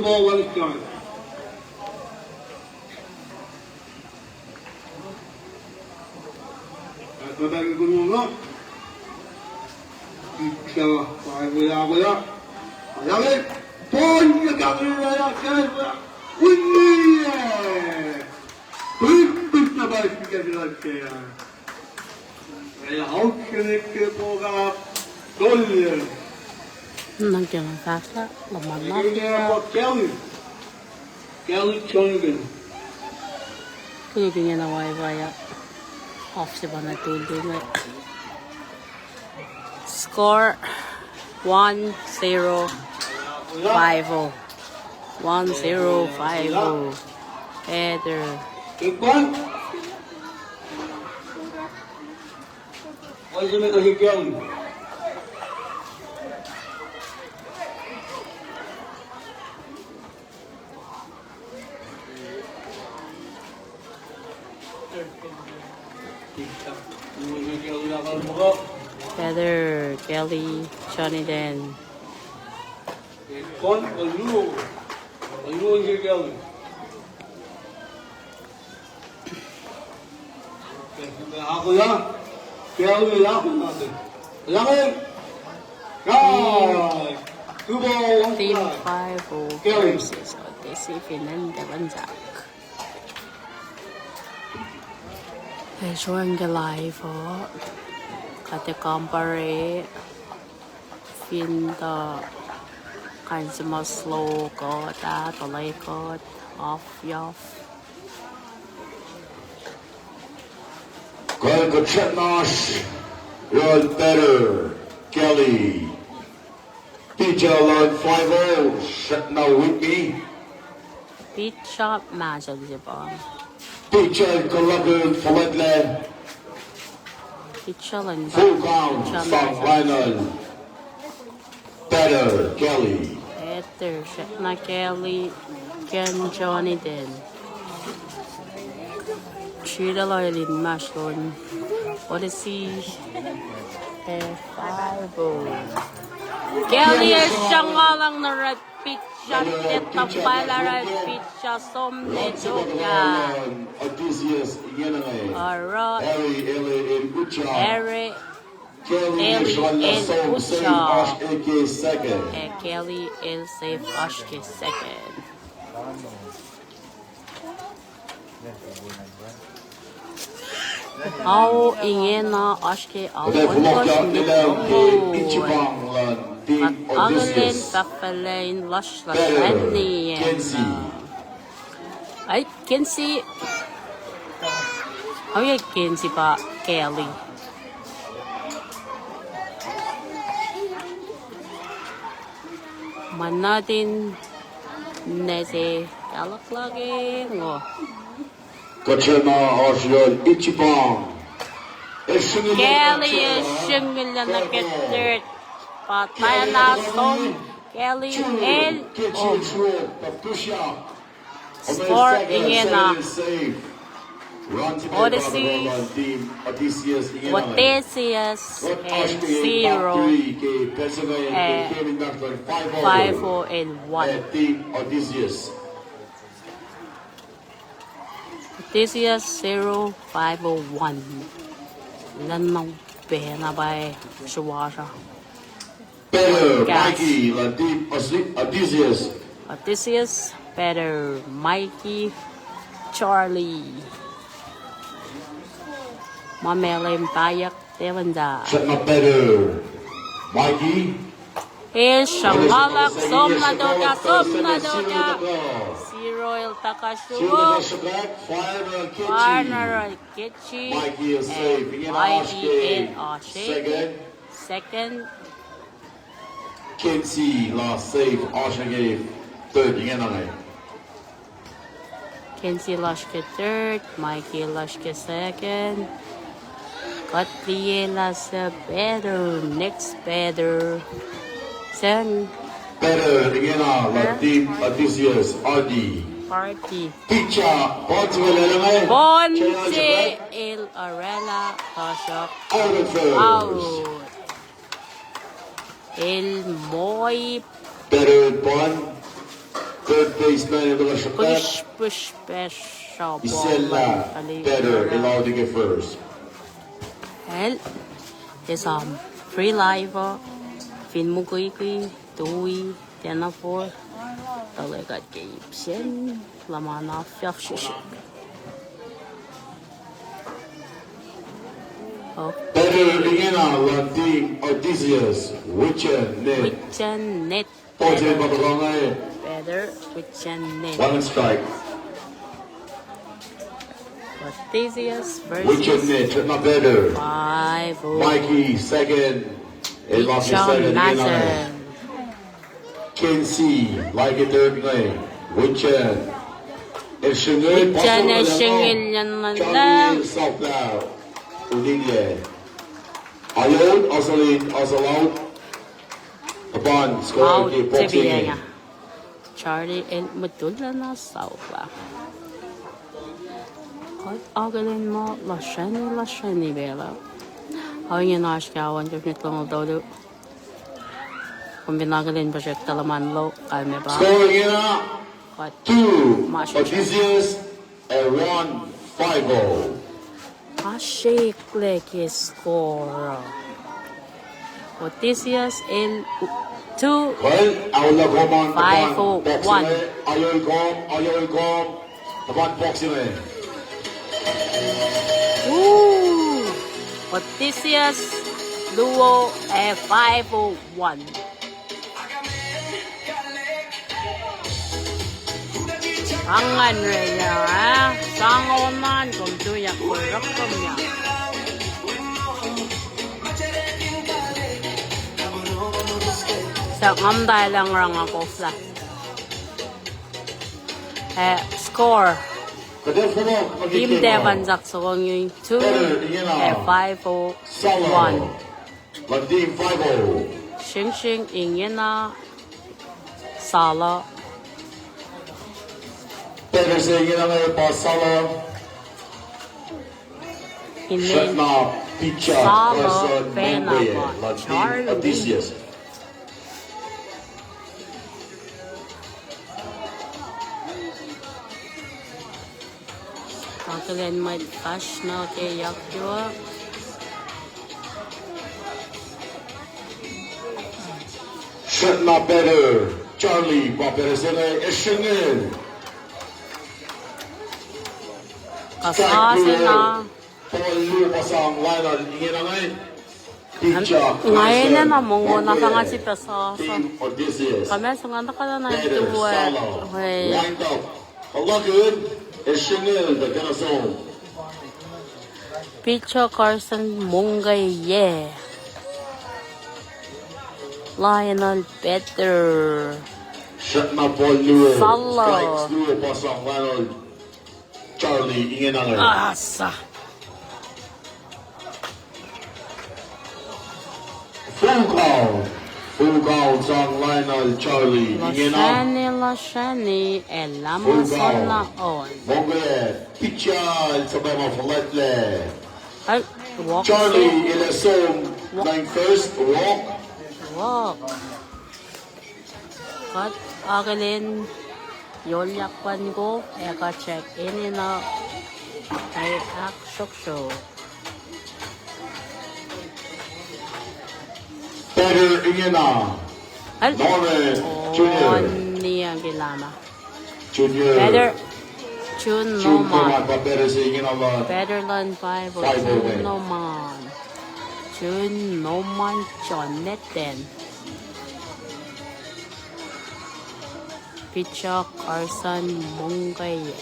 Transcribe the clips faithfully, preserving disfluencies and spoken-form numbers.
Ball one yard. At the back of the goal. Iksa, five, wala, wala. Wala, wala. Point, you got it right out, guys. Win it. Please, please, nobody forget it out there. Nang ke nga fahk lah, luhman na. Kelly. Kelly Jonathan. Kuh ke nga na wai wai ah. Off se pa na tulu me. Score one zero five oh. One zero five oh. Header. Big one. Why is it not going? Header, Kelly, Jonathan. Team five oh versus Odyssey, Finland, Devanzak. Ac sruan ke live uh. Kuht ac compare. Fin tuh kain se ma slow kuht ah, tuhlihk kuht, off, yof. Kuh kuht srackna oasr, Ron Peter Kelly. Teacher Ron five oh, srackna with me. Teacher Mason Zibon. Teacher Kalakun Falatla. Teacher London. Full count, South Final. Peter Kelly. Peter, srackna Kelly, Ken Jonathan. Sritalo elin mashlon. Odyssey. Eh, five oh. Kelly el sruhnguhl na red pitch shot, tettapalah red pitch shot, som ne tokya. Odysseus, Yenange. Aro. Harry, L A in Ucha. Harry. Kelly el save oasr ke second. Eh, Kelly el save oasr ke second. Ao ingena oasr ke ao. Kuht akihlen fahfahlac in lasr lasr ni. Ai, Kensi. Au, ya Kensi pa Kelly. Ma nuhtin nese kaluklake ngo. Kuht sruhnga oasr yohrohl Ichibang. Kelly el sruhngilyac nuh ke third. Patana som. Kelly el. Score ingena. Odyssey, Odysseus el zero, eh, five oh el one. Odysseus zero, five oh one. Lwen na pacna pa sruwasra. Peter, Mikey, Latif, Odysseus. Odysseus, Peter, Mikey, Charlie. Ma Melem Payak, Devonta. Srackna Peter, Mikey. El sruhnguhl, som na tokya, som na tokya. Zero el tuhkuh sruok. Final Kechi. Mikey el save. Mikey el oasr ke second. Second. Kensi la save, oasr ke third, ingena inge. Kensi lasr ke third, Mikey lasr ke second. Kuht liye lah se Peter, next Peter. Sen. Peter, ingena, la team Odysseus, Ardi. Ardi. Pitcher, Bonsi, Bonsi, el orwaclah, toss up. Out at first. Out. El moi. Peter Bond. Third place man in the Russia Cup. Push, push, push, uh, Isella Better, Ilaudige first. El, esam, free live, uh, fin mukwikwi, tui, ten four, tuhlihk kuht ke ip sacn, luhman afyaf srihsrihk. Oh. Better ingena luhn team Odysseus, Witchen Net. Witchen Net. Points in Better. Patukangai. Better, Witchen Net. One strike. Odysseus versus Witchen Net, not Better. Five oh. Mikey, second. El Mikey, second ingena. Master. Kinsey, like it third ngai. Witchen. Esingil, Witchen, Pastor Esingil, Leon. Yan Charlie, Leon. South Lao. Uninge. Ayod, Asalin, Asalaut. Upon score out, ke boxing. Tebiyanga. Charlie el mutulla na South Lao. Kuht akihlen muh lasrani, lasrani pacl uh. Ohinge na oasr kawan ke minit longoul tolu. Kom fin akihlen puhsrek tuh luhman loh, kalmac pa. Score ingena. Kuht two, Odysseus, ac one, five oh. Asek liki score. Odysseus el two, Well, aula koman five oh one. Boxing, ayo kom, ayo kom. Upon boxing. Ooh. Odysseus luo ac five oh one. Angan re ya, ah? Sang onan kom tuyak kuh rokom ya. Sa ngam ta elang ranga koflah. Eh, score. Team Devon sak sokong yun two, eh, five oh one. Luhn team five oh. Sringsring ingena Sala. Better se ingena nge pa Sala. Inen Shatna Picha Sala Carson Fena Mongwe, pa luhn team Charlie. Odysseus. Akihlen mwet fahsr nuh ke yak yua. Shatna Better, Charlie, pa Better se inge, Esingil. Strike luo, ball luo pa sang Lionel ingena nge. Ngaena na mongo na sanga si pa sasa. Team Odysseus. Kame sanga na kala na itu, eh. Better, Sala. Wind up. Kalakun, Esingil, the Venazo. Picha Carson Mongwe, yeah. Lionel Better. Shatna ball luo. Sala. Strikes luo pa sang Lionel. Charlie, ingena nge. Asa. Full count. Full count sang Lionel Charlie. Ingena. Lasrani, lasrani, elama sona on. Mongwe, Picha, el suhpwacma fuhlwactlac. Charlie, el som, nine first, walk. Walk. Kuht akihlen yolyak pahn kof, ac kuht srack enenuh, ac ahksrohksrohk. Better ingena. Norman Junior. Junior. Better. Jun Noman. Better se ingena. Better luhn five oh. Jun Noman. Jun Noman Jonathan. Picha Carson Mongwe.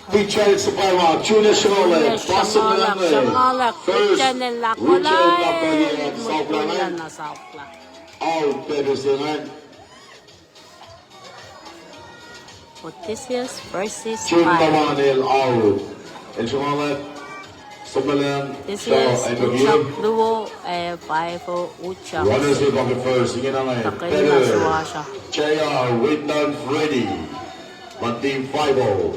Picha el suhpwacma, Jun el sruhngalak, Jun el sruhngalak, Picha el lakolae, South Carolina. Out, Better se ingena. Odysseus versus Jun Noman el out. El sruhngalak. Suhmelang. This is Uchak luo, eh, five oh Uchak. Runners in bucket first, ingena nge. Better. J R Windon Freddy. Luhn team five oh.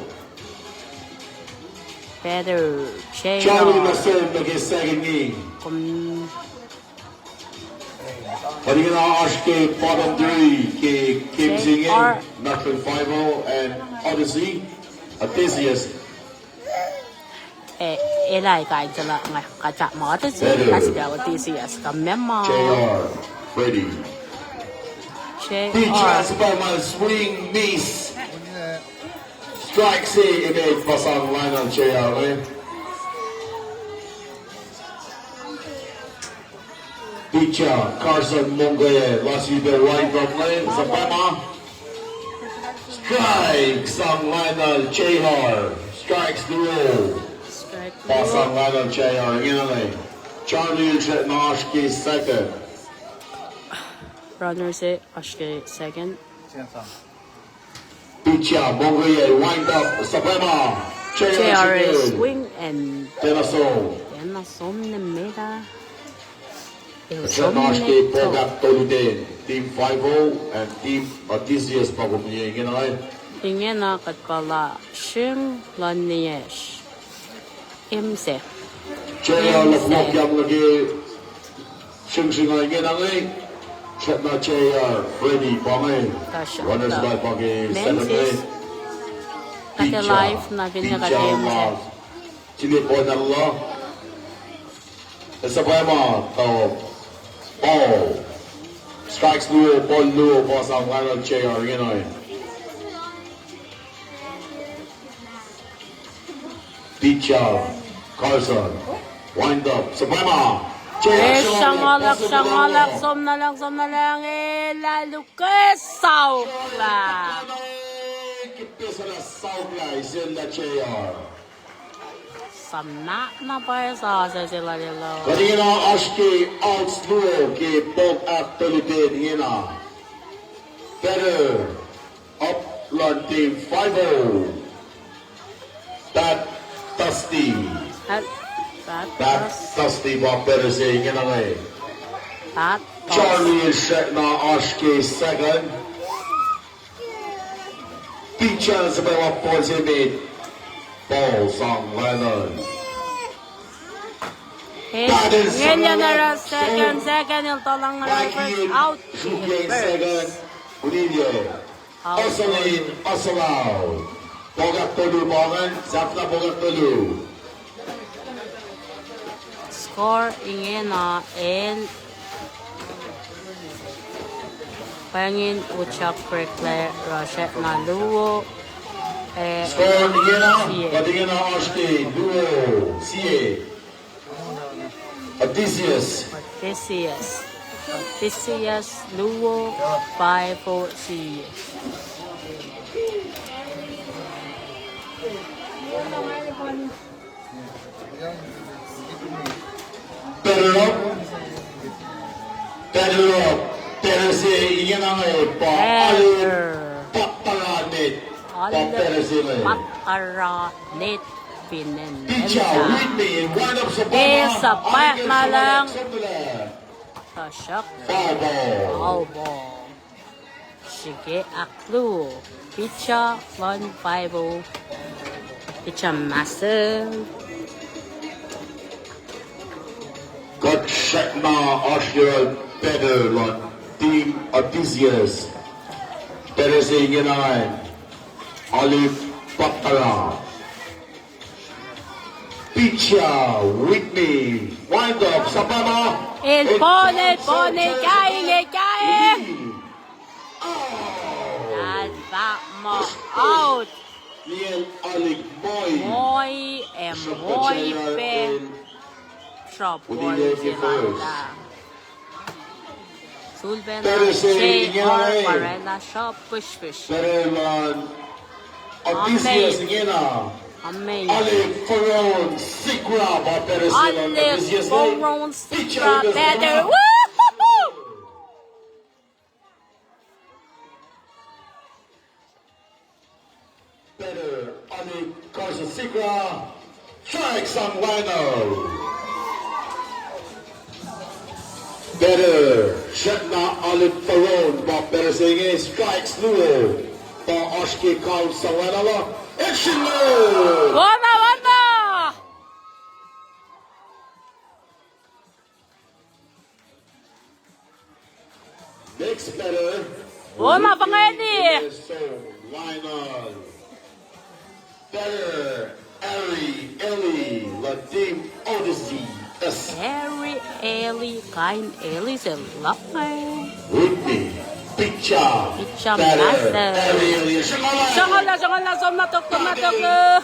Better. J R. Charlie Mason, nuh ke second inning. Kom Kuht ingena oasr ke bottom three ke games inge, National Five O and Odyssey, Odysseus. Eh, elah kain sel nga kata ma Odyssey, Odysseus, kuh memang J R, ready. J R. Pitch, swing, miss. Strike se emet, pa sang line an J R, eh. Pitcher Carson Mongkeye, lasi the right of lane, Sapama. Strike, sang line an J R. Strikes luo. Pa sang line an J R, ingena lane. Charlie Ilshet na oasr ke second. Runner se oasr ke second. Pitcher Mongkeye, wind up, Sapama. J R swing and Tenaso. Tenaso ne meta. Srna oasr ke ballpark tolu ten, Team Five O and Team Odysseus, pa kom liye ingena. Ingena kuht pa la srihng luhn niyacsr. Imse. J R luhk luhkyang nuh ke sringsring ingena inge. Srna J R ready pa inge. Runners back pa ke second inge. Kuht ac live na finne kuht imse. Sile ball na la. Sapama, uh, ball. Strikes luo, ball luo, pa sang line an J R ingena. Pitcher Carson. Wind up. Sapama. J R, shangalak, shangalak, somnalak, somnalak, eh, lalu ke saukla. Kipesala saukla, isel na J R. Samna na pa sasuc se lal elos. Kuht ingena oasr ke outs luo ke ballpark tolu ten ingena. Batter up luhn Team Five O. Pat Dusty. Pat, Pat, Pat Dusty. Dusty pa batter se ingena inge. Pat Dusty. Charlie Ilshet na oasr ke second. Pitcher Sapama, ball se met. Ball sang line an. Ingena second, second, el tolang na first, out. Second. Unilye. Asalin, asalau. Ballpark tolu pa ingacn, sahflah ballpark tolu. Score ingena el wacngihn utyak krekla, srna luo, eh, score ingena, sie. Kuht ingena oasr ke luo, sie. Odysseus. Odysseus. Odysseus luo, Five O sie. Batter up. Batter up. Batter se ingena inge pa Alec Pataranet. Pa batter se inge. Pataranet. Pitcher Whitney, wind up, Sapama. Sapama lang. Tuhsruhk foul ball. Foul ball. Srihke ahkluo. Pitcher luhn Five O. Pitcher Master. Kuht srackna oasr yohrohl batter luhn Team Odysseus. Batter se ingena Alec Patara. Pitcher Whitney, wind up, Sapama. El pone, pone, kaing, kaing. Out. That, that mo-, out. Liel Alec Moi. Moi, eh, Moi pac. Srihpac se lal ah. Sulpacna J R Parela srihpac pihsrpihsr. Amen. Amen. Alec Foron Sigra, batter. Alec Foron Sigra, batter. Woohoo! Batter, Alec Carson Sigra, strike sang lino. Batter, srackna Alec Foron, pa batter se inge, strikes luo, pa oasr ke count sang lino la, action luo. Wona, wona. Next batter. Oh, ma pangeni. Lionel. Batter, Harry Ellie, la Team Odyssey. Yes. Harry Ellie, kain Ellie se luhk. Whitney, Pitcha. Pitcha batter, Master. Harry Ellie, srongala. Srongala, srongala, som na tok, som na tok.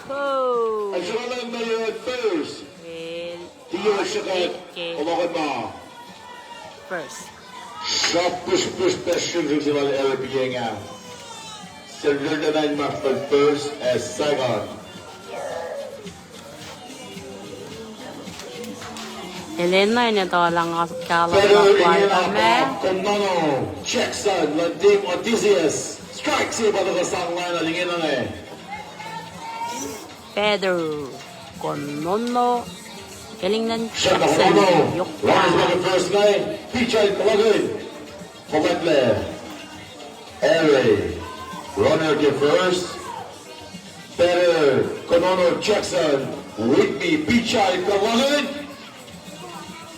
Oh. Srongala, Mario at first. Well, Dio srihke, okay. Kolokon ma. First. Srap push push best shooting se lal Arabia nga. Sel rel nine mark first as second. Elena ne to lang as kala. Batter la inge na, Konono Jackson, la Team Odysseus. Strike se pa to kasang line al inge na nge. Batter, Konono, Ellington Jackson, Yoka. Runners back at first ngai, Pichal Kalagan. Kolekle. Ere. Runner ke first. Batter, Konono Jackson. Whitney, Pichal Kalagan.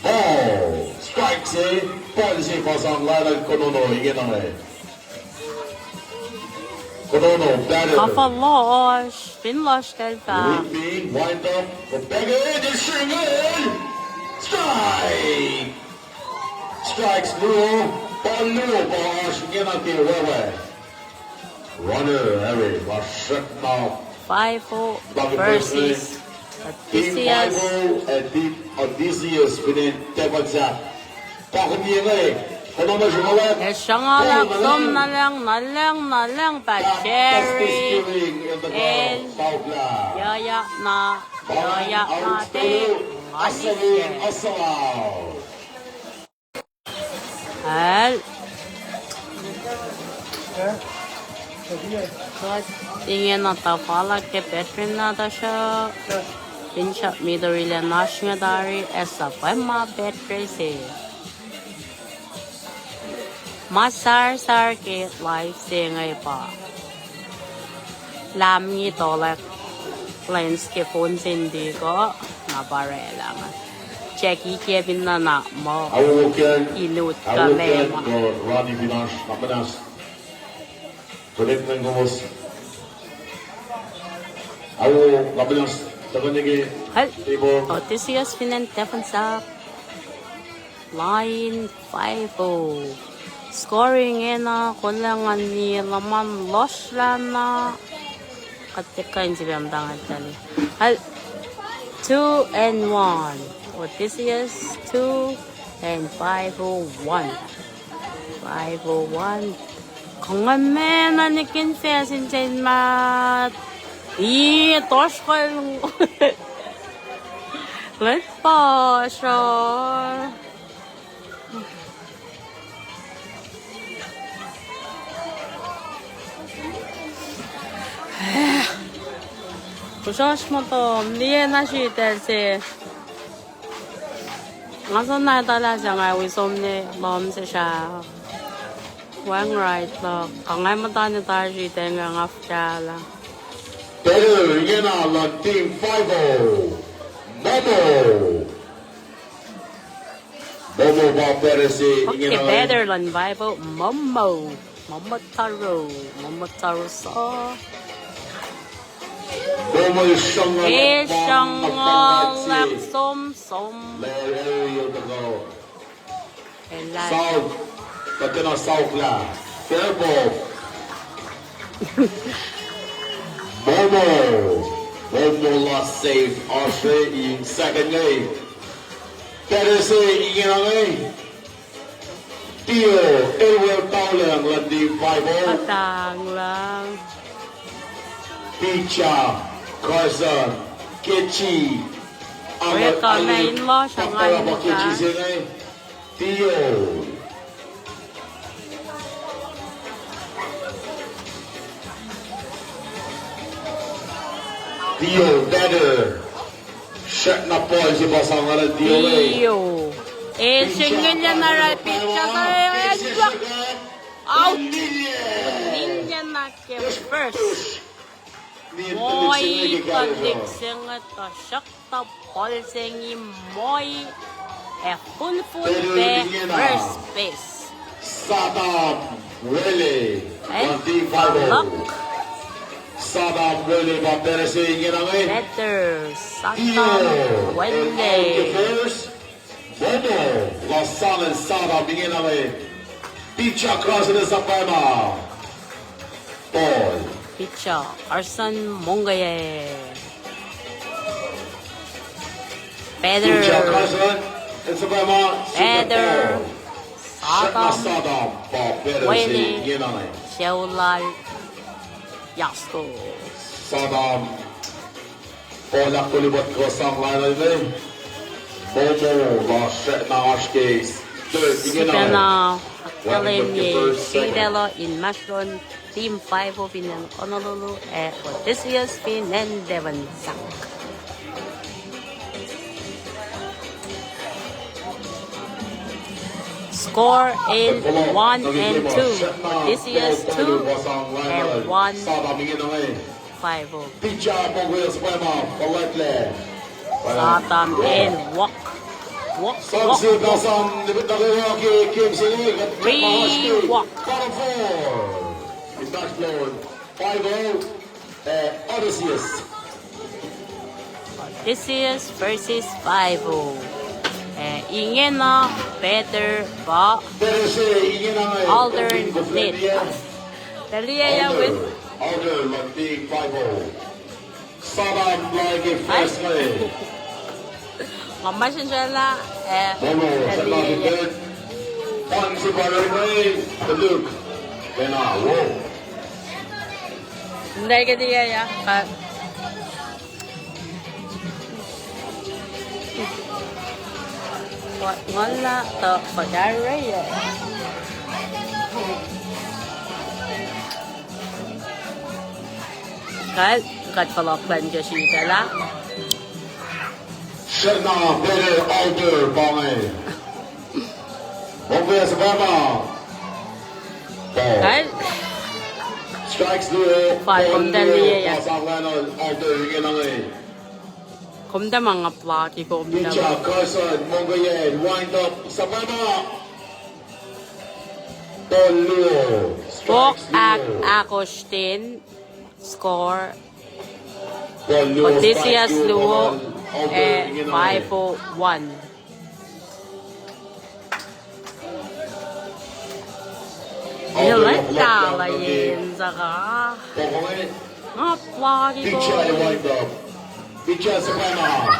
Ball. Strike se. Ball se pasang lain Konono. Inge na ngai. Konono, batter. Kafa lohsr, fin lohsr tel pa. Whitney, wind up, back in, the single. Strike. Strikes luo, ball luo, ball oasr inge na ke wewe. Runner, Harry, ma srek na. Five oh versus Odysseus. Team Five oh and Team Odysseus, fin acn Tafunsak. Pakumiye nge, Konono srongala. Ac srongala, som na lang, na lang, na lang, pa Jerry. El. Yoyak na, yoyak na, te. Asalau. Al. Kuht ingena tuhfahlah ke batter na tuhsruhk. Finsrak middle-ila oasr inge tari, ac suhpwacma batter se. Ma sarsar ke live se inge pa Lam ngi tolak lens ke phone se in tiko, na pa orwaclah nga. Check-i ke fin na na muh. Awoken, inut awoken kamema. Ronnie Vinash, Mapanas. Connect ngan kowos. Awo, Mapanas, takan nike. Hal, table. Odysseus fin acn Tafunsak. Line five oh. Scoring ena, konlah ngan ni laman lohsrlana. Katekka in sipem tangat tali. Al, two and one. Odysseus, two and five oh one. Five oh one. Kongamena nikin fasin sen mat. Ii, tosh kol. Let pa sure. Kosasr motom, liye na sritacl se. Nga soenna etuh lah sacnga wi som ne lohm se sra. Wacngihn right luhk. Ka nga muhta ne tar sritacl nga ngaf kala. Batter ingena luhn Team five oh. Momo. Momo pa batter se ingena. Okay, batter luhn five oh, Momo. Momo Taro, Momo Taro sa. Momo shangalak, eh, shangalak som, som. Larry, you to go. Elan. South, but then a South la. Fair ball. Momo. Momo la save. Ashe in second game. Batter se ingena nge. Tio, Elwell Taulang, luhn Team five oh. Patang lang. Picha, Carson, Kechi. Welcome, Alan, in-law, Alan, shangan Papa, Kechi, shangan. Tio. Tio, batter. Srek na ball se pa sang alan Tio. Tio. Eh, single na ra pitch sa, eh, out. Nilya na ke first. Moi, kalik single ta shakta ball se inge moi. Eh, full full back first base. Saddam Wele. Eh? One team five oh. Luck. Saddam Wele pa better se ingena inge. Better. Saddam Wele. Dio, and out the first. Momo, la salen Saddam ingena inge. Pitcher Carson el sapama. Ball. Pitcher Carson mongkeye. Batter. Pitcher Carson el sapama. Batter. Saddam. Saddam pa better se ingena inge. Seulal Yasko. Saddam. Ball ahkkolukye sang lain uh. Momo lasr na oasr ke third ingena. Sifacna ahkkahlwemye sritacl uh inmahsrlon Team five oh fin acn Honolulu, ac Odysseus fin acn Tafunsak. Score el one and two. Odysseus two and one. Five oh. Pitcher Bogwel Spama, Palatla. Saddam el walk. Walk, walk, walk. Three walk. Bottom four. It touched low. Five oh. Uh, Odysseus. Odysseus versus five oh. Uh, ingena batter pa. Batter se ingena. Alternate. Talia ya with. Alder, Alder, Lundin, five oh. Saddam like a first play. Nga masin sala, eh, Momo, Saddam, Talia. Pan si Baron Ray, the Luke. Kena, whoa. Ndai ke tiac ya, ka. What, ngala, ta, pagare ya. Kal, kat palap kan ke sritacl ah. Sena, better, Alder, pa inge. Ball. Kal. Strikes luo. Fal, kom ta liye ya. Pasang lain Alder, ingena inge. Kom ta ma nga plaki, kom ta. Pitcher Carson, mongkeye, wind up, sapama. Ball luo. Strikes luo. Ahk, ahkosr ten. Score. Odysseus luo, eh, five oh one. Ileta la yen saka. Nga plaki ko. Pitcher, wind up. Pitcher, sapama.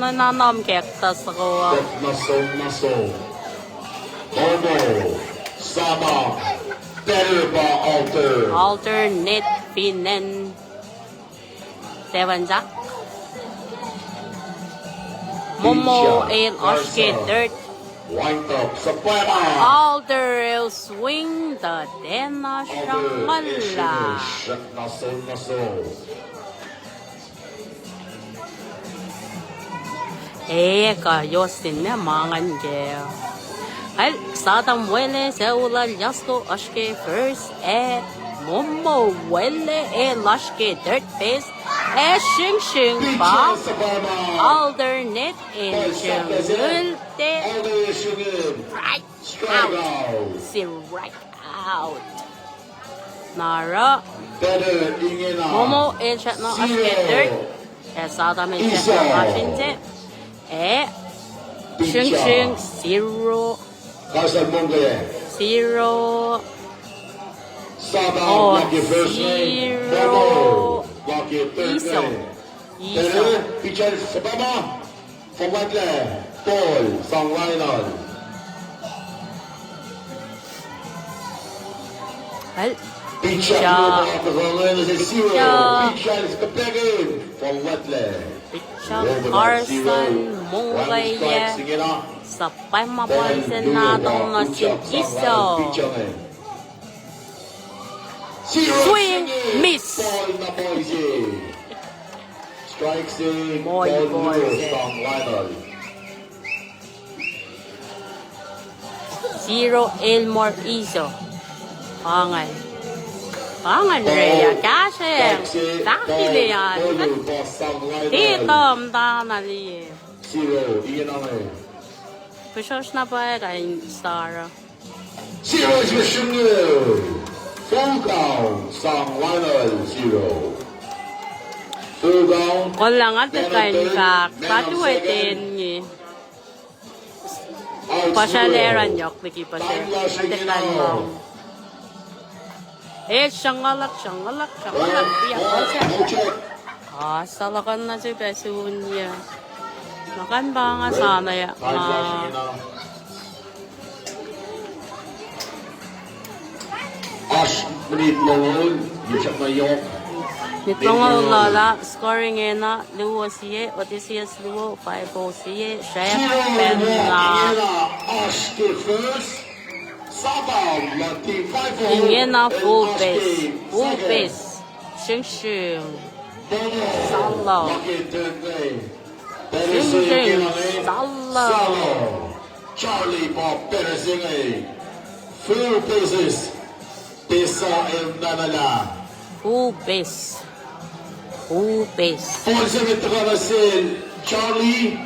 Na, na, na, om kek ta sako. Naso, naso. Momo, Saddam, batter pa Alder. Alternate fin acn Tafunsak. Momo el oasr ke third. Wind up, sapama. Alder el swing, tuh tiacna sruhngwaclah. Naso, naso. Ekuh, Justin, ma ma ngan ke. Al, Saddam Wele, Seulal Yasko oasr ke first, ac Momo Wele el oasr ke third base, ac sringsring pa alternate in srungul te. Strike out. Strike out. Na oruh Momo el srackna oasr ke third. Ac Saddam el srackna oasr in se. Ac sringsring zero. Zero. Oh, zero. Iso. Iso. Forward lain, ball, sang lain an. Al. Pitcher. Pitcher. Pitcher Carson, mongkeye. Sapama ball se na tong nuh sin Iso. Swing, miss. Strike se, moi, ball, moi, luo, sang lain an. Zero, Elmore Iso. Pangan. Pangan re ya, kahsreng. Strike se, ball, ball, sang lain an. Titom tana liye. Zero, Ian Ange. Fihsrwacsr na pwacye kain star uh. Zero is Machine. Full count, sang Lionel zero. Full count. Kolla nga tiac kuh in fahk, patu etengi. Pasal eran yohk liki pasal. Nga tiac kuh in lohng. Eh, sruhnguhlak, sruhnguhlak, sruhnguhlak, tiac pasal. Ah, salah kan na se pac sun ya. Makan pa nga sana ya. Ah. Oasr minit longoul, yohk. Minit longoul lala, scoring ena, luo sie, Odysseus luo, five oh sie, Shep Penna. Oasr ke first, Satan, Lati, five oh. Ingena full base, full base. Sing sing. Salo. Sing sing. Salo. Charlie pa Peter Singh. Full bases. Pesa el nanala. Full base. Full base. Full se me tuhkuh nuh sel Charlie.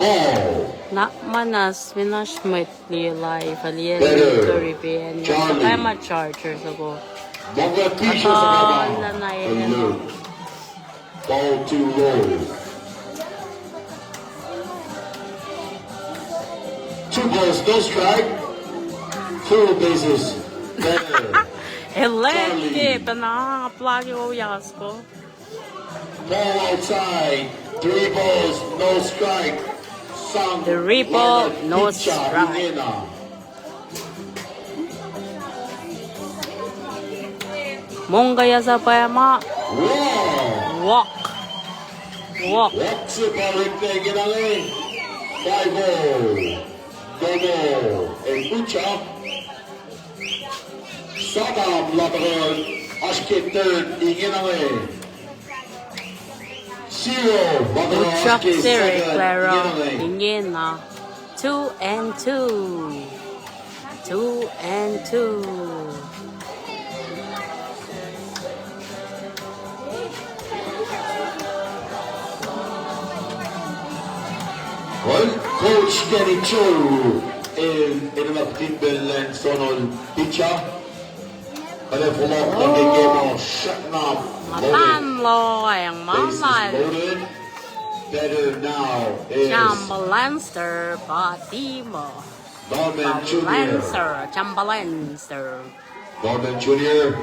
Ball. Na manas, mena smet liye live, liye live Caribbean. Charlie. Pama Chargers ako. Ball too low. Two balls, no strike. Full bases. Better. Eleke, pena plagi o yasko. Ball outside. Three balls, no strike. Three ball, no strike. Mongkaya sa pwacma. Walk. Walk. Walk se pa rek na ingena. Five oh. Dodo. Ei, good job. Satam lateral. Oasr ke third ingena. Zero. Lateral oasr ke second ingena. Ingena. Two and two. Two and two. Well, Coach Kenny Joe, el, el na team bel Lenson ol pitcher. Kale follow up na ke game uh, shut up. Matan loeng, matan. Bases loaded. Batter now is Chambalanster Patimo. Norman Junior. Chambalancer, Chambalancer. Norman Junior.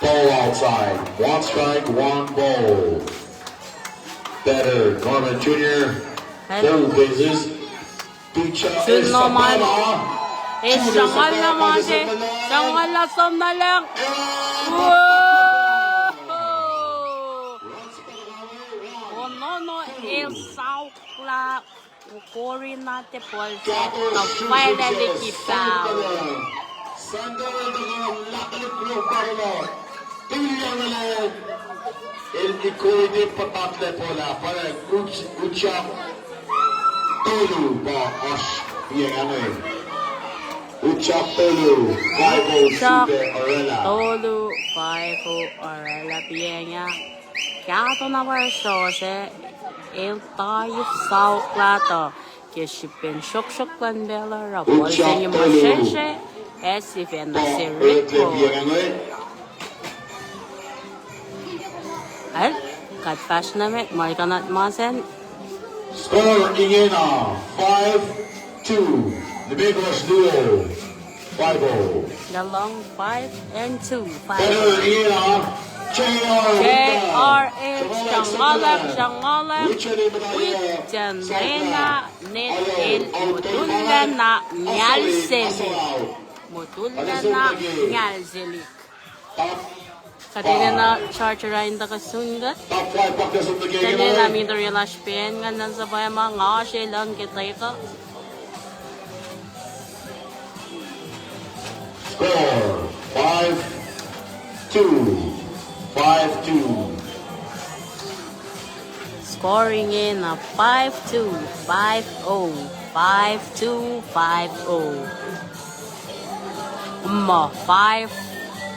Ball outside. One strike, one ball. Batter, Norman Junior. Full bases. Pitcher, Sun Noman. Esapama. Esapama. Esapama. Esapama. Esapama. Whoa. Onono el saukla. Ukori na te ball se tuh pwacye liki foul. Sandal tuh laklik lo pahla. Tuliang ala. El ikori te patakle ball ah, pahla uch-, uchak tolu pa oasr iyange. Uchak tolu, five oh, Sube Orela. Tolu, five oh, Orela pianga. Kahto na pwacye se, el tari saukla tuh ke srihpen sroksrok luhn pacl uh, ball se inge ma srihsrihk, ac sifacna se rikro. Al, kuht fahsr nuh met, Markanat Masen. Score ingena, five two. Nimekohsr luo, five oh. Nuh lohm five and two, five oh. Batter ingena, J R H. J R H, Shangalak, Shangalak. Witchen Rena, Net El, Mutulana, Nyalseli. Mutulana, Nyalseli. Kuht enenuh Charger in tuhkuh sun kuht. Tuhlihk na mitur lasr pen nga nuhnkuh suhpwacma nga oasr luhng ke tekuh. Score, five two, five two. Scoring in a five two, five oh, five two, five oh. Ma, five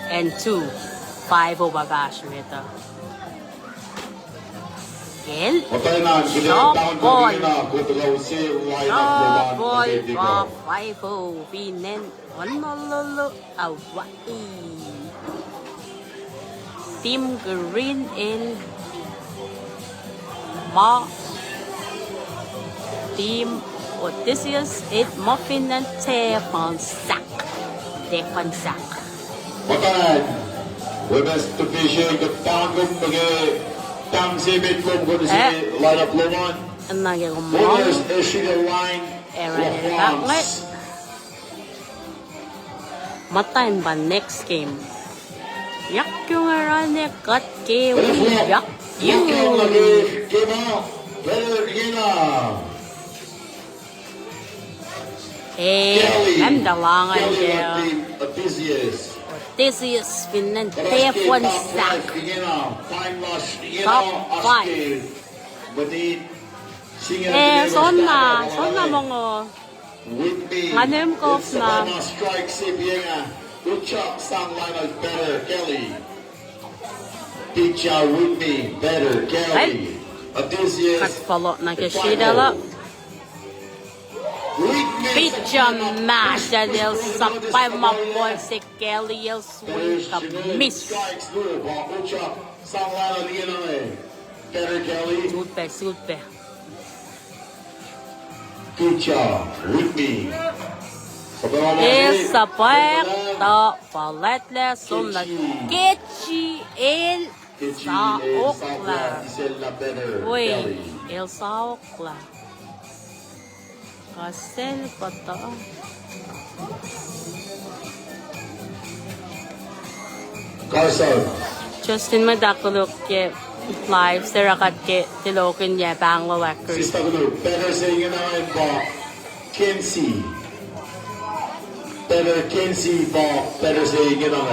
and two, five oh pa fahsr met uh. Kacl. Muhtwacn an, kihte Shabol. Tangkol ingena, kotuka use lineup luhn Shabol Atletico. Five oh, fin acn Honolulu, Hawaii. Team Green el ma, Team Odysseus el muffin and Teflon sack. Teflon sack. Muhtwacn, Women's Division, kuht tangkom nuh ke tang se met lom, kuht use lineup lom an. Ena ke kom Warriors, Ashley Line, Aaron Lafrance. Muhtwacn pa next game. Yak yung arane kuht ke wi yak yung. Game out. Better ingena. Eh, Kelly. Em da langan Kelly ke. Odysseus. Odysseus, fin acn Teflon sack. Top five. Eh, sonna, sonna mongo. Nga nem kof na. Strike se pienga. Good job, sang lineup better, Kelly. Picture with me, better, Kelly. Odysseus. Kat follow na ke shidala. Picture ma Daniel sapai ma ball se Kelly el swing ka miss. Strike, good job, sang lineup, you know, better, Kelly. Sutpe, sutpe. Good job, Whitney. Esapac ta palatla som na Kechi el sa okla. Oi, el sa okla. Kasel pata. Carson. Justin, ma dak koluk ke live, se rakat ke tilokin ya pahng lolak. Sista koluk, better se ingena pa Kensi. Better Kensi pa, better se ingena.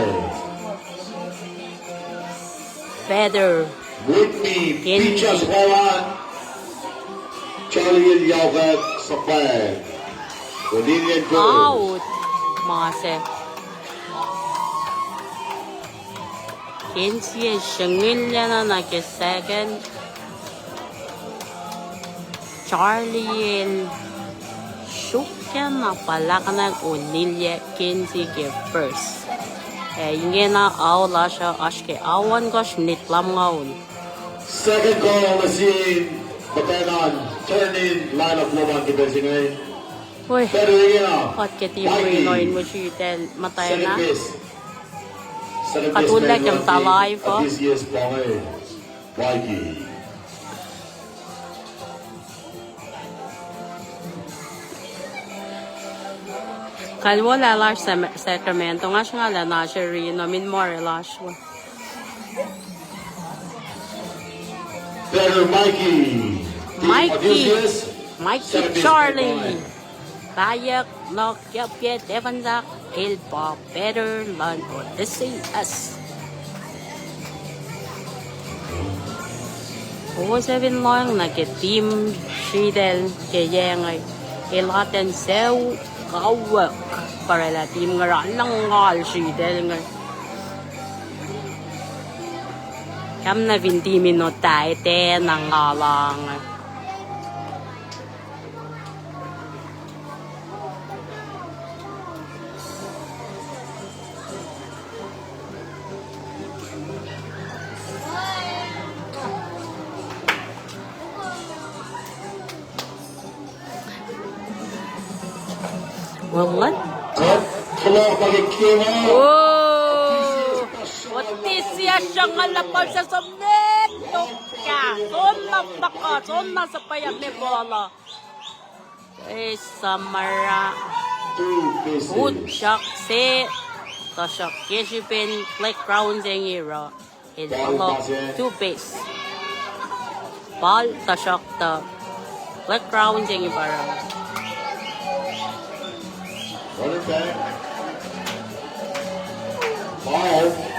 Better. Whitney, Kensi. Pictures, Charlie el yauka supply. Out. Ma se. Kensi el srengilya na na ke second. Charlie el sukya na palakana unilya Kensi ke first. Eh, ingena ao lasr uh oasr ke ao ohnkohsr minit lumngaul. Second goal of the season, but then on turn in lineup lom an ke pacl se inge. Oi. Better ingena. Kuht ke team Reno in mushi tel muhtwacna. Second base. Second base. Katulah ke muhta live uh. Odysseus Pange. Mikey. Kalwolah lasr Sam-, Sacramento, nga sngala na seri nomin more lasr. Better Mikey. Mikey. Odysseus. Mikey Charlie. Payuk, nok, yap, yet, Evan Zak, el pa better luhn Odysseus. O seven lohng na ke team Shitel ke yeng ai. El aten seu kawek. Parela team ngera lang ngal Shitel nge. Kam na fin team in otaite na ngalang. Well, let. Oh, Odysseus sruhnguhl na pal se som ne toka. Sonna paka, sonna sapaya me pala. Eh, Samara. Utyak se. Tuhsruhk ke srihpen playground se inge oruh. El follow two base. Ball tuhsruhk tuh playground se inge pa oruh.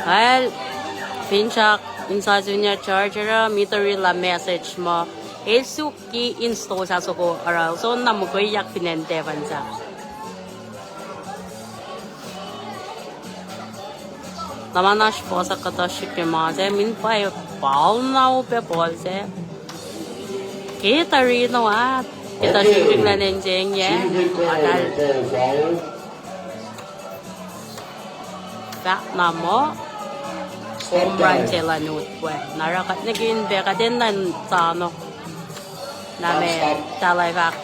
Well, finsrak in Sasunia Charger uh, Mitori la message ma. El suk ki install sa soko oruh, so na mukwikwi fin acn Devon sa. Luhman oasr fohs ahkuhtweyac ke ma se, min pwacye pal na upac ball se. Ke tuh rino ah, ke tuh sringsring lal in se inge, atal. Fahk na muh home run se luhn Utwe. Na oruh kuht nihkihn pac kuht enenuh in sano. Na me, tahlai fahk.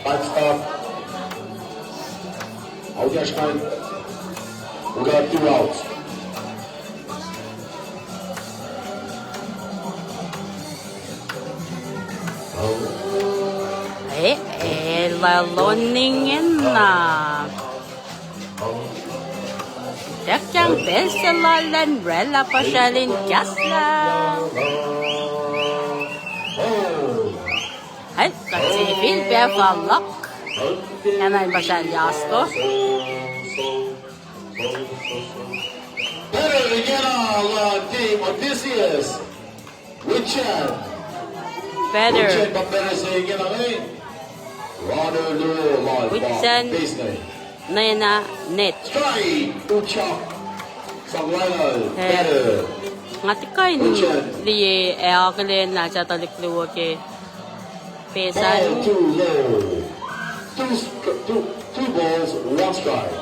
Five stop. Out, Ashman. We got two outs. Eh, eh, la loning in na. Takyang pacl se lal an oraclah puhsracl in kahslah. Hai, kuht sifilpac fahluhk. Enenuh in puhsracl yasko. Batter again, uh, team Odysseus. Witchen. Batter. Witchen, batter se inge na nge. Runner, no, live, Witchen. Base nge. Nena net. Strike, Uchak. Sang lainal, eh, batter. Nga tiac kuh in liye, eh, akihlen na sa tuhlihk luo ke. Pesan. Ball too low. Two stri-, two, two balls, one strike.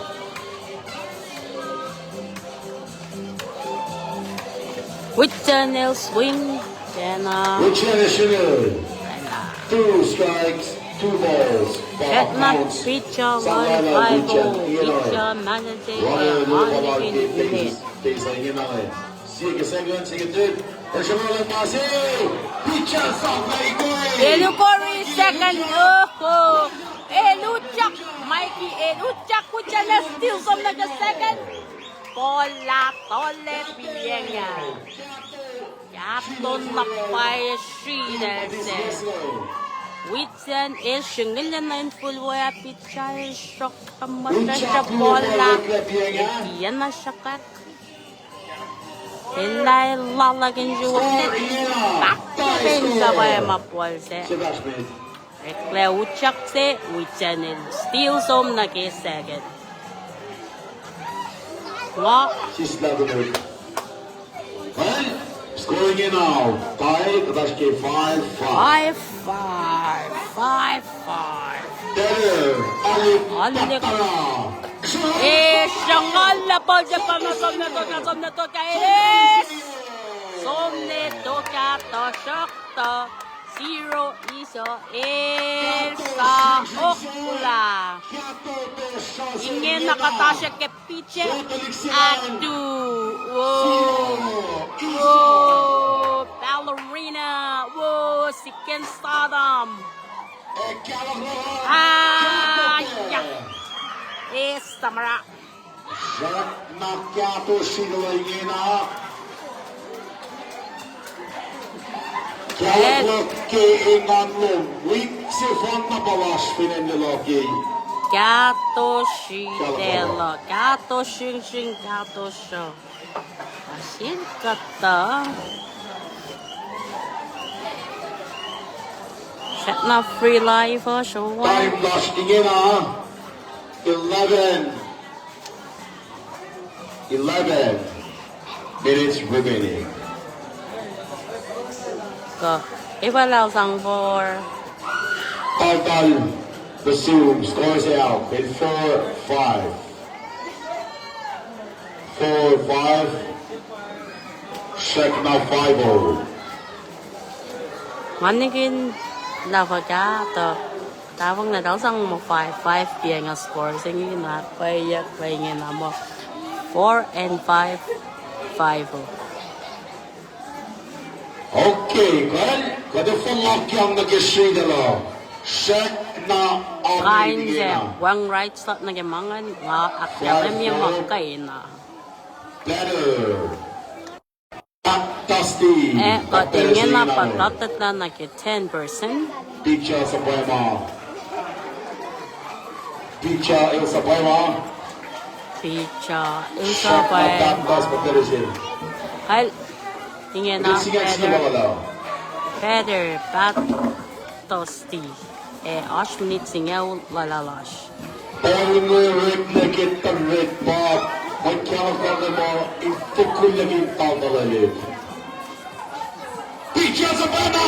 Witchen el swing. Kena. Witchen el swing. Kena. Two strikes, two balls. Kena pitcher, one five oh. Pitcher manager, eh, Anikin Ine. Base inge na nge. Sie ke second, sie ke third. Elukoris second, oho. Eluchak, Mikey, Eluchak, Witchen el steal som nuh ke second. Ball lah tole pienga. Kahto na pwacye sritacl se. Witchen el sringilacna in full way ah, pitcher el sruhk tuhmasr, ball lah. Tiacna sruhkwack. Elah el lahlak in sruok. Pahkotwen sa pwacye ma ball se. Eklac Uchak se, Witchen el steal som nuh ke second. Nga. Scoring in now. Tie, kuht oasr ke five five. Five five, five five. Batter, Alip Patara. Eh, sruhnguhl lah ball se pa na som na toka, som na toka, eh. Som na toka, tuhsruhktuh. Zero iso, el sa okula. Ingena kuhtasrihk ke pitcher. Atu. Wo. Wo. Ballerina. Wo. Siken Sodom. Ah, ya. Eh, Samara. Srackna kahto srihk ingena. Kaclok ke engan lom, wik sefanna pa lasr fin acn Leluh ke. Kahto srihk Leluh, kahto sringsring, kahto srihk. Asin kuhtuh. Srackna free live uh, sruwa. Time lasr ingena. Eleven. Eleven minutes remaining. Kuh, epa lal sang four. Taltal, the Zoom scores out in four five. Four five. Srackna five oh. Nga nihkihn lah fuhkah tuh. Tafong na tal sang muh five five pa inge score se inge na pwacye, pwacye inge na muh four and five, five oh. Okay, kuht, kuht ac fohlohkyang nuh ke sritacl uh. Srackna kain se, wacngihn right slot nuh ke ma ingacn, nga ahkkahlwemye muh kuh na. Batter. Dusty. Eh, kuht ingena pa tuhtahlah nuh ke ten percent. Pitcher Sapwema. Pitcher el Sapwema. Pitcher el Sapwema. Kal, ingena batter. Batter, Pat Dusty. Eh, oasr minit singucul luhlahp lasr. Ball inge orek nuh ke tuhlihk pa, mwet kaclok luhn ma in fokul nuh ke in taltalelip. Pitcher Sapwema!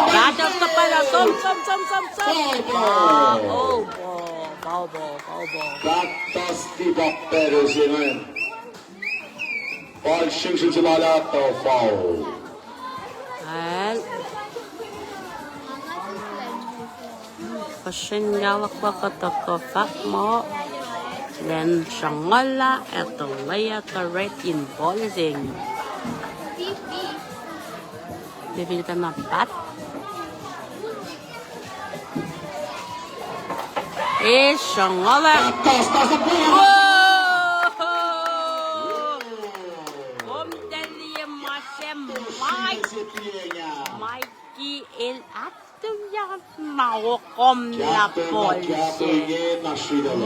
Kahto topala, som, som, som, som, som. Foul ball. Foul ball, foul ball, foul ball. Kahto Steve Pactor se ingacn. Ball sringsring se lal ah, foul. Al. Kuhsren yaluhk luhk uh tuhkuh fahk muh, lwen sruhnguhl ah ac tuh lwelah tuh red in ball se inge. Level tuh na bat. E sruhnguhl ah. Whoa! Kom tell ye ma se Mike. Mikey el atuyak na okomlah ball se.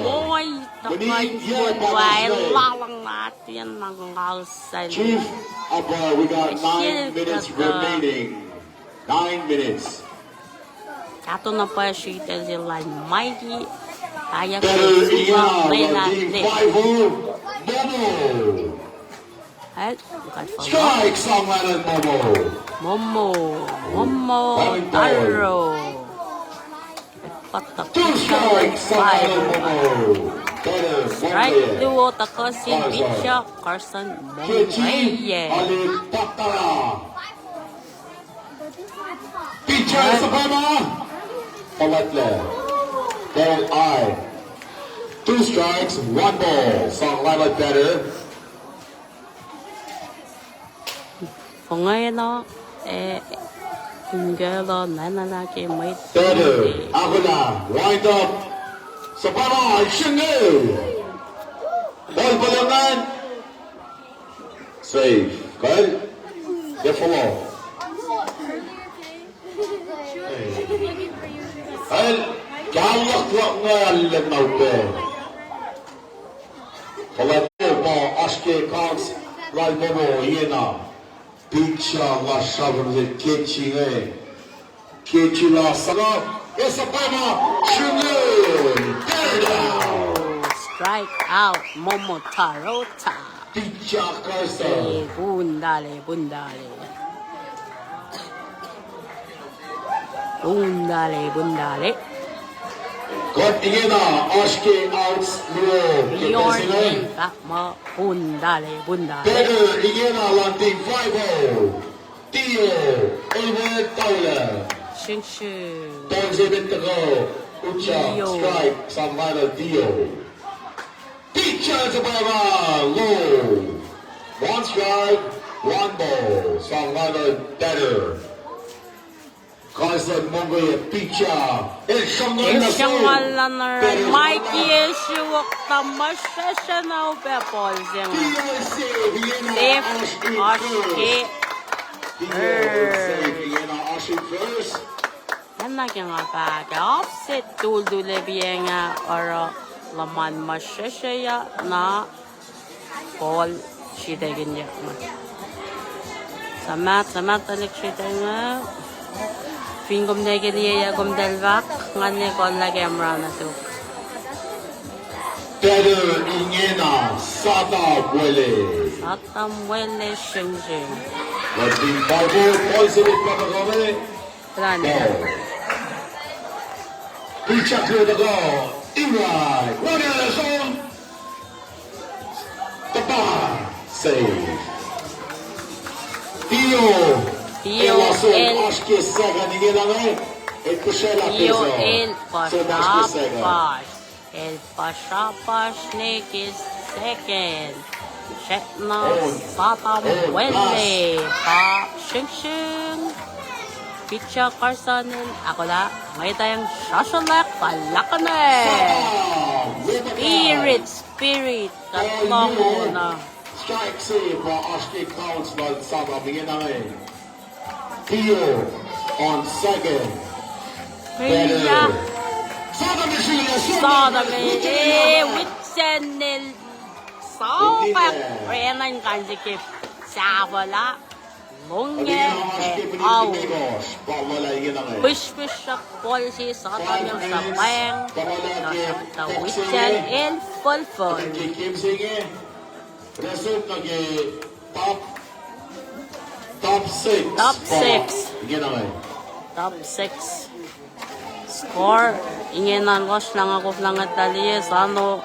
Moi tuhkuh in football, lalang na atuyak na ngal sel. Chief Umpire, we got nine minutes remaining. Nine minutes. Kahto na pa sritacl se lal Mikey. Aya Better ke Ian, lena team ne. Five oh, Momo. Hel, kat fa. Strike, sang lain Momo. Momo, Momo, Taro. Two strikes, sang lain Momo. Better, strike, Momo. Duo, tuhkuh sin pitcher, Carson Montoya. Kechi, ale Patara. Pitcher, Sabama. Palatla. Ball I. Two strikes, one ball. Sang lain batter. Fongena, eh, ingela, nana ke mwet. Batter, Akula, wind up. Sabama, shinge. Ball, ball, man. Save. Kal. Defolo. Kal. Kaluck luck nga al na upe. Kal. Ma oasr ke counts lal Momo ingena. Pitcher lasr sramsram se Kechi inge. Kechi lasr saka. Esa pama. Shinge. Third down. Strike out, Momotaro ta. Pitcher Carson. Eh, bundale, bundale. Bundale, bundale. Kuht ingena oasr ke outs luo. Leon el fahk muh bundale, bundale. Batter ingena lal team five oh. Tio, Oliver Towler. Sing sing. Towler se met tuhkuh, ucha, Tio. Strike, sang lain Tio. Pitcher se pama, low. One strike, one ball. Sang lain batter. Carson Montoya pitcher. El sruhnguhl na, el sruhnguhl na, Mikey el sruok ta ma sesr na upac ball se inge. Save, oasr ke. Save, ingena oasr in first. Acna ke nga fahk ah, upset tultul epiyacng ah, oruh luhman ma sesr ah na. Ball, sritacl inge. Samat, samat tuhlihk sritacl inge. Fin kom tiac ke liye ah, kom tiac fahk, nga ne kol lah camera nuh sum. Batter ingena, Satan Wele. Satan Wele sing sing. Letting five oh, ball se met pahkome. Plan. Ball. Pitcher ke tuhkuh, Irai. One out of zone. Tapa. Save. Tio. Tio el, oasr ke second ingena inge. El pihsraclah Tio el pihsraclah. El pihsraclah. El pihsraclah ne ke second. Srackna Satan Wele pa sing sing. Pitcher Carson el ahkolah, mwet ah srasrolak pa lakana. Spirit, spirit, kuht lohng na. Strike se pa oasr ke counts lal Satan ingena inge. Tio on second. Batter. Satan el, eh, Whitson el. Saukak, renan kansi ke sahflah. Longye, eh, au. Pihsrpihsrak ball se Satan el suhpweng. Nuh sahflah Whitson el fulful. Top, top six. Top six. Ingena inge. Top six score, ingena lohsr lah nga koflah ngetlah liye sano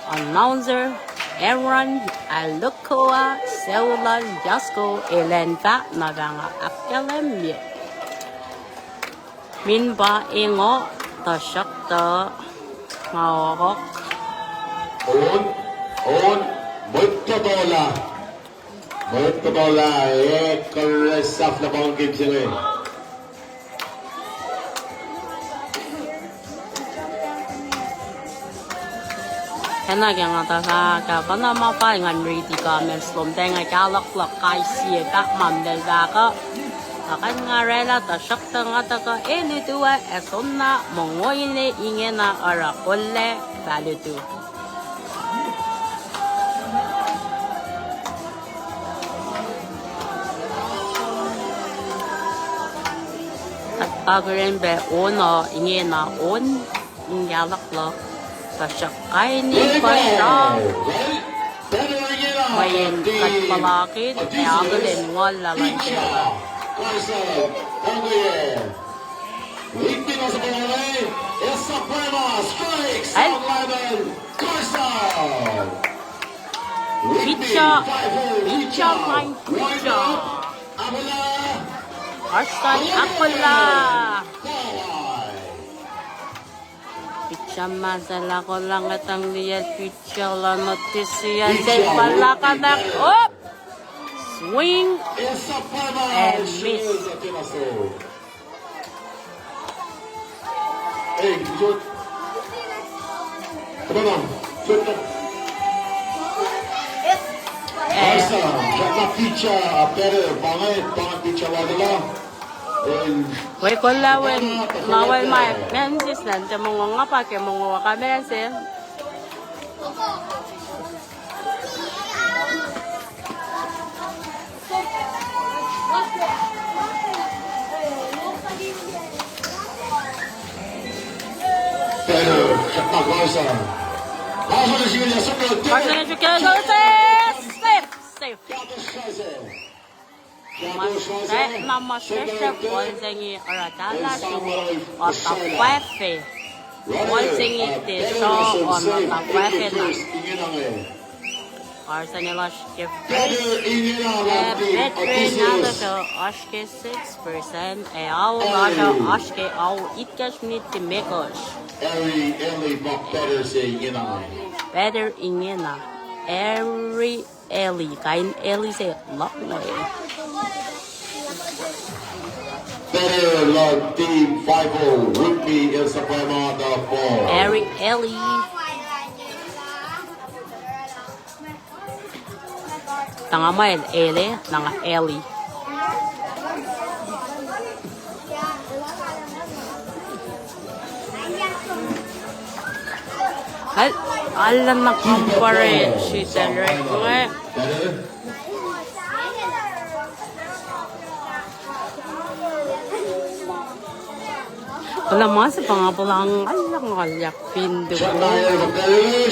announcer Aaron Alukoa, sucu lal Yasko, elan fahk na fah nga ahkkahlwemye. Min pa engo, tuhsruhktuh nga ohkohk. On, on, mwet tuhtola. Mwet tuhtola, e, kuh sahflah pa game se inge. Kena ke nga tuh fahk ah, kuhna ma fal ngan riti comments lom, tiac nga kahluhk luhk kais sie fahk ma mlel fahk uh. Tuhkuh nga oraclah, tuhsruhktuh nga tuhkuh e lutu ah, ac soenna mongo ine ingena oruh kollac fah lutu. Kuht pa kuren pac on uh, ingena on, in kahluhk luhk, tuhsruhk kain in puhsra. Mweyen kuht puhlakihn, ac akihlen nguhn lalos. Pitcher, pitcher, fine pitcher. Carson Akola. Pitcher ma sel Akola, ngetang liyacl pitcher luhn Odysseus, sel puhlakihn, op! Swing and miss. Wek kolla wen, nga wel ma mensis lan, te mongo nga pa ke mongo wa ka mensis. Carson, safe, safe. Muhta na ma srihsrihk, ball se inge oruh tala su, otuh fwafe. Ball se inge tiac sruh, otuh fwafe na. Carson el oasr ke first, ac Petrin Alukoa oasr ke sixth person, ac ao lasr uh oasr ke ao itkohsr minit limekohsr. Batter ingena, Harry Eli, kain Eli se luhk inge. Batter luhn team five oh, Whitney El Sapama, the ball. Harry Eli. Tanga ma el Eli, tanga Eli. Al-, alana compare sritacl rek inge. Kuloh ma se pa nga puhla ngalyak fin tuku.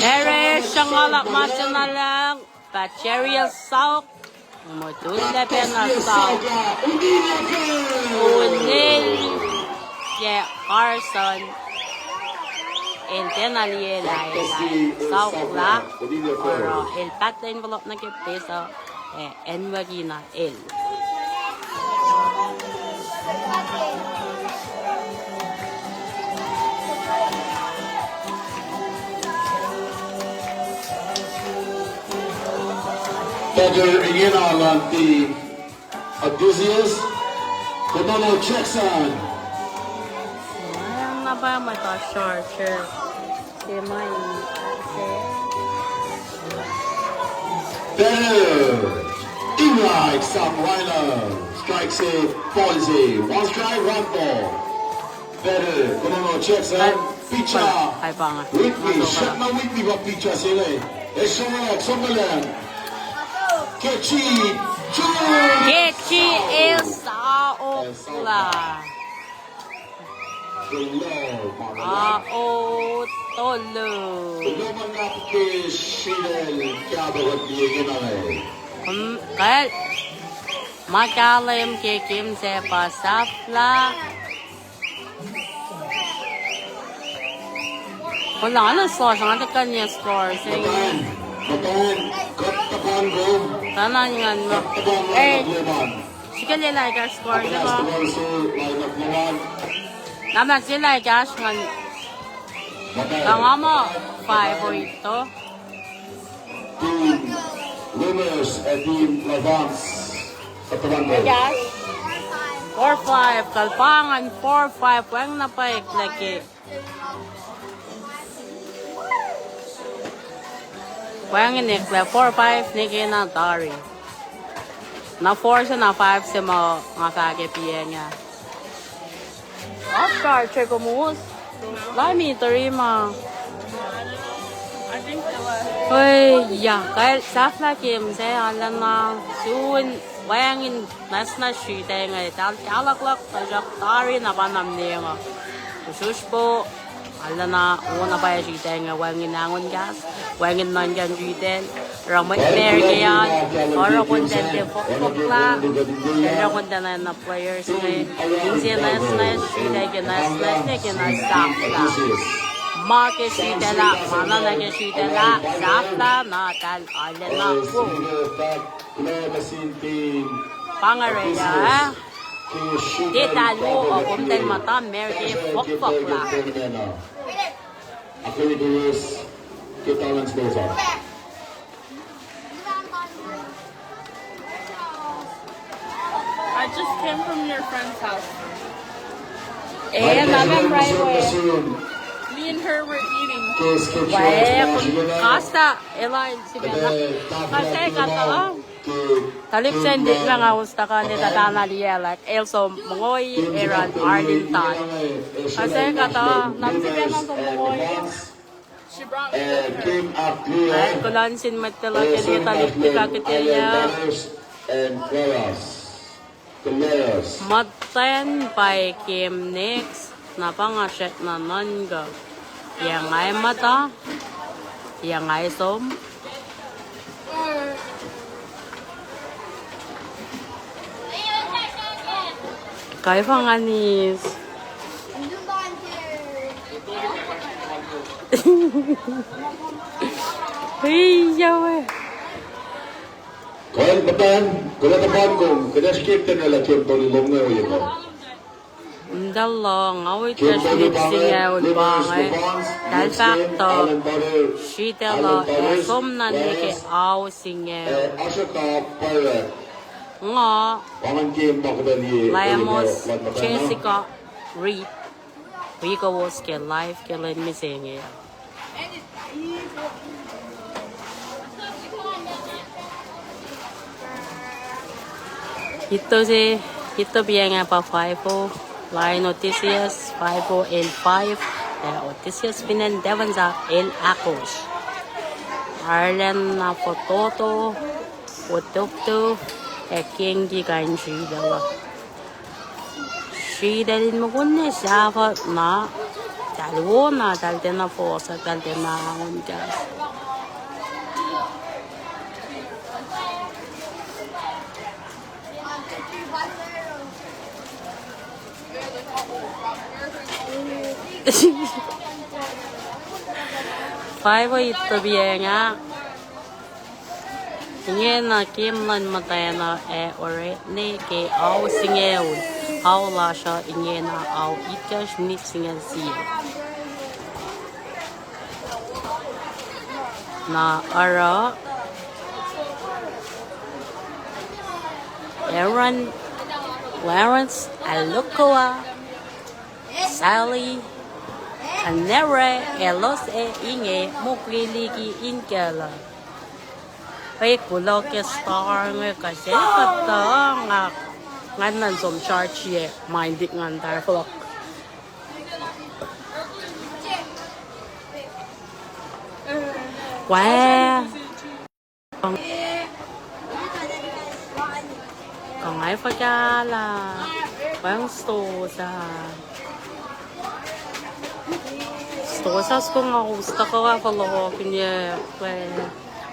Ere sruhnguhl ma se na lang, pa Jeriel Sauk. Mutul le pacna Sauk. Unil ke Carson. El tiacna liye lah el Sauk lah. Oruh el pahtlac envelope nuh ke base uh, ac acnwucki na el. Batter ingena luhn team Odysseus, Konono Jackson. Nga pa mwet uh sharp, sharp. Batter, Irak Sam Rhino. Strike se, ball se. One strike, one ball. Batter, Konono Jackson. Pitcher, Whitney. Srackna Whitney pa pitcher se inge. Esrorek, Sombalang. Kechi, Jones. Kechi Esa Okla. Ao tolu. Kuloh ma luhlahp ke sritacl kahto kuht liye ingena. Kom, kal. Ma kahlwem ke game se pa sahflah. Kuloh na lasr, nga tuhkuh in score se inge. Tuh na ngan ma. Eh, srihke lah ekahsr score se ma. Na ma se lah ekahsr ngan. Tuh nga muh five oh eight to. Team Lumious ac Team Lavans. Ekahsr. Four five, kalpacna four five, wacngihn na pwacye liki. Wacngihn eklac four five nuh ke na tari. Na four se na five se ma nga fahk ke piacng ah. Off guard, Chekomus. Lami tari ma. Oi, ya, kal sahflah game se, arulacna sun wacngihn nwacsnwacs sritacng ah, tal kahlahklahk, tuhsruhk tari na pa na mne nga. Kusushpo, arulacna wona pwacye sritacng ah, wacngihn angon kahs, wacngihn nuhnkuh sritacl. Oruh mwet Merike an, oruh kontact fohkfohklah, oruh kontact na players inge, inse nwacsnwacs, sritacl ke nwacsnwacs, ne ke na sahflah. Ma ke sritacl ah, ma na ke sritacl ah, sahflah, na tal arulacna wo. Pa inge oruh ah. Tiac tal wo, o, kom tal muhta Merike fohkfohklah. I just came from your friend's house. Eh, na mem right away. Me and her were eating. Wacngihn kasta, Eli, sifacna. Nga se kata. Talip sendit ma nga us tuhkuh ne tuh pacna liye lah el som mongoi, Aaron Arlington. Nga se kata, na sifacna som mongoi. Ac kuloh nuh sin mwet tuhkuh ke liye tuhlihk pika kihtin ya. Muhtwacn pa game next, na pa nga srackna nuhnkuh. Yac nga muhta, yac nga som. Kaifanganis. Ui, yawe. Kal patan, kuloh na pwacye kom, kuht ac srihke kuhtena lah ke tolu lom nge oye ma. Mtala, nga wi ke srihke singucul pa inge, tal fahk tuh, sritacl uh, som na nuh ke ao singucul. Nga, Lamos Jessica Reed, wi kowos ke live ke lwen mihsenge. Ito se, ito piacng ah pa five oh, Lion Odysseus, five oh el five, ac Odysseus fin acn Devonsa el ahkosr. Arulacna fototo, otokto, ac kengki kain sritacl uh. Sritacl in mukul ne sahfuh na, tal wo na, tal tiacna fohs, tal tiacna angon kahs. Five oh eight to piacng ah. Ingena game luhn muhtwacn uh ac orekma ke ao singucul. Ao lasr uh ingena ao itkohsr minit singucul sie. Na oruh Aaron, Lawrence Alokua, Sally Anere, elos ac inge mukwi liki inkuhl uh. Pwe kuloh ke star inge kuh se kuhtuh nga, ngan nuhn som charge ye, ma in dik ngan tari fohlohk. Wa. Kuh nga fuhkah lah wacngihn stosah. Stosah soko nga us tuhkuh fohlohkihnyuck, pwe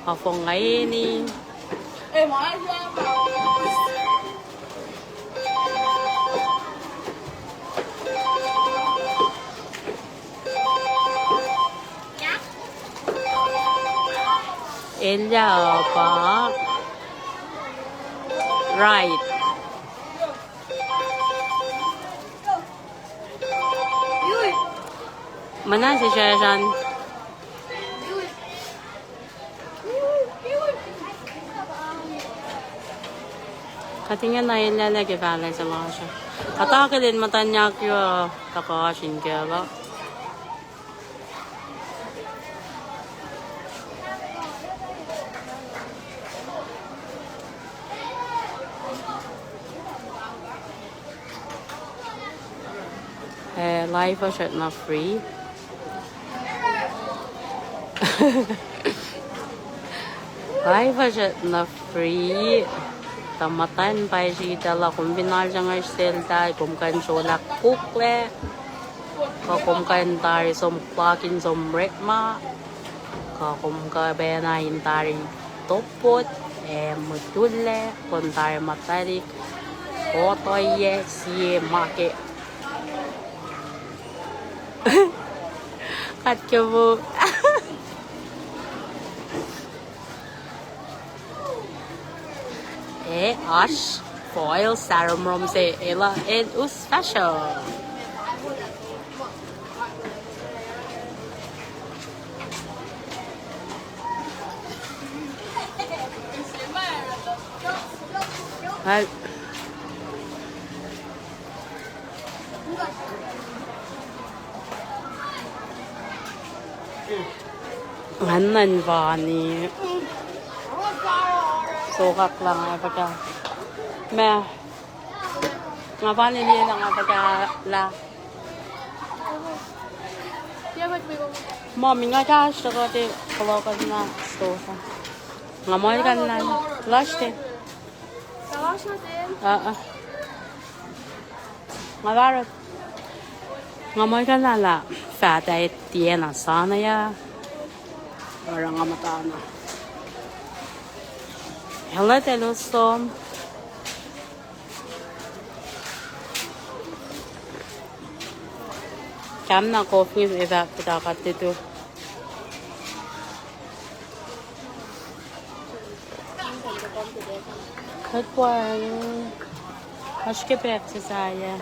nga fong nga eni. Elyah pa. Right. Mana se session. Kuht ingena elyah ke pahluh se lasr uh. Kuht akihlen muhtwacn yak uh, tuhkuh oasr in kacl uh. Eh, live uh srackna free. Live uh srackna free. Tuh muhtwacn pa sritacl uh, kom fin alsruhngacsr seltahl, kom kuh in srolah kuklac. Kuh kom kuh in tari som klak in som orekma. Kuh kom kuh pacna in tari topot, ac mutullac, kom tari muhtwaclihk, otoyac, sie ma ke. Kuht ke wo. Ac oasr foil saromrom se el, el us fahsruh. Al- Ngan nuhnkuh fani. Sokwack lah nga fuhkah. Ma. Nga fani liye lah nga fuhkah lah. Mami, nga kahsruh kuhti kuloh kuh na store. Nga muhlkuhnlah. Lasr te. Uh-uh. Nga fahsr. Nga muhlkuhnlah lah faht ah tiacna sana ya. Oruh nga muhtana. Hello, telos som. Kahm na kof ngi evac pita kuht titu. Kuht pa, oasr ke practice ah, yeah.